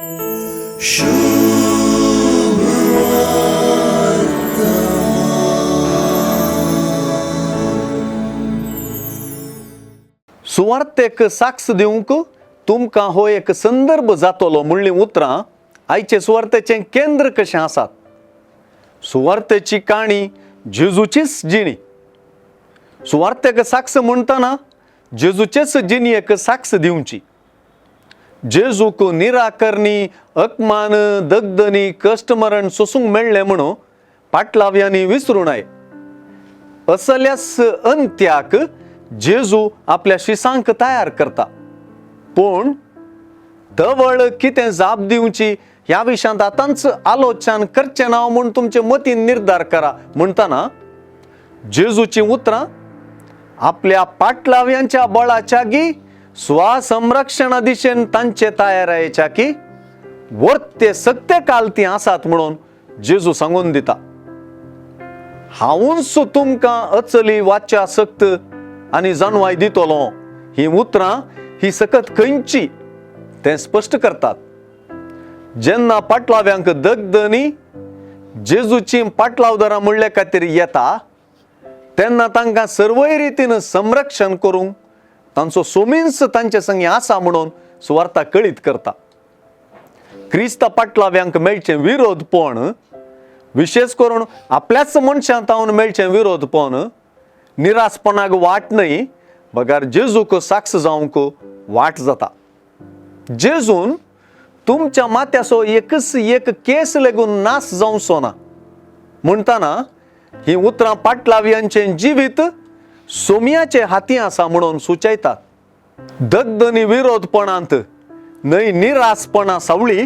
सुवार्तेक साक्ष दिवंक तुमकां हो एक संदर्भ जातलो म्हणलीं उतरां आयचे सुवार्तेचें केंद्र कशें आसात. सुवार्तेची काणी जेजूचीच जिणी. सुवार्तेक साक्ष म्हणटना जेजूचेच जिणयेक साक्ष दिवची. जेजूक निराकरणी, अपमान, दगदनी, कश्ट मरण सोसूंक मेळ्ळें म्हणून पाटलाव्यांनी विसरूं नये. असल्याच अंत्याक जेजू आपल्या शिसांक तयार करता. पूण तवळ कितें जाप दिवची ह्या विशयांत आतांच आलोचन करचें ना म्हूण तुमचे मतीन निर्धार करा म्हणटना जेजूचीं उतरां आपल्या पाटलाव्यांच्या बळाच्या गी स्वसंरक्षणा दिशेन तांचे तयारायेच्या की वर्ते सक्ते काल तीं आसात म्हणून जेजू सांगून दिता. हांवूच तुमकां अचली वाच्या सक्त आनी जानवाय दितलो ही उतरां ही सकत खंयची तें स्पश्ट करतात. जेन्ना पाटलाव्यांक दगदनी जेजूची पाटलावदारां म्हणले खातीर येता तेन्ना तांकां सर्वय रितीन संरक्षण करूंक तांचो सोमीन्स तांचे संगी आसा म्हणून सुवार्ता कळीत करता. क्रिस्ता पाटलाव्यांक मेळचें विरोधपण, विशेश करून आपल्याच मनशां तावन मेळचें विरोधपण निरासपणाक वाट न्हय बगर जेजूक साक्ष जावंक वाट जाता. जेजून तुमच्या माथ्याचो एकच एक केस लेगून नाश जावचो ना म्हणटना ही उतरां पाटलाव्यांचें जिवीत सोमयाचे हाती आसा म्हणून सुचयतात. दगदनी विरोधपणांत न्हय निरासपणा सावळी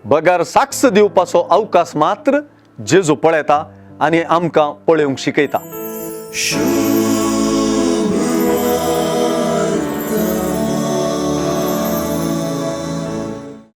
बगर साक्ष दिवपाचो अवकाश मात्र जेजू पळयता आनी आमकां पळोवंक शिकयता.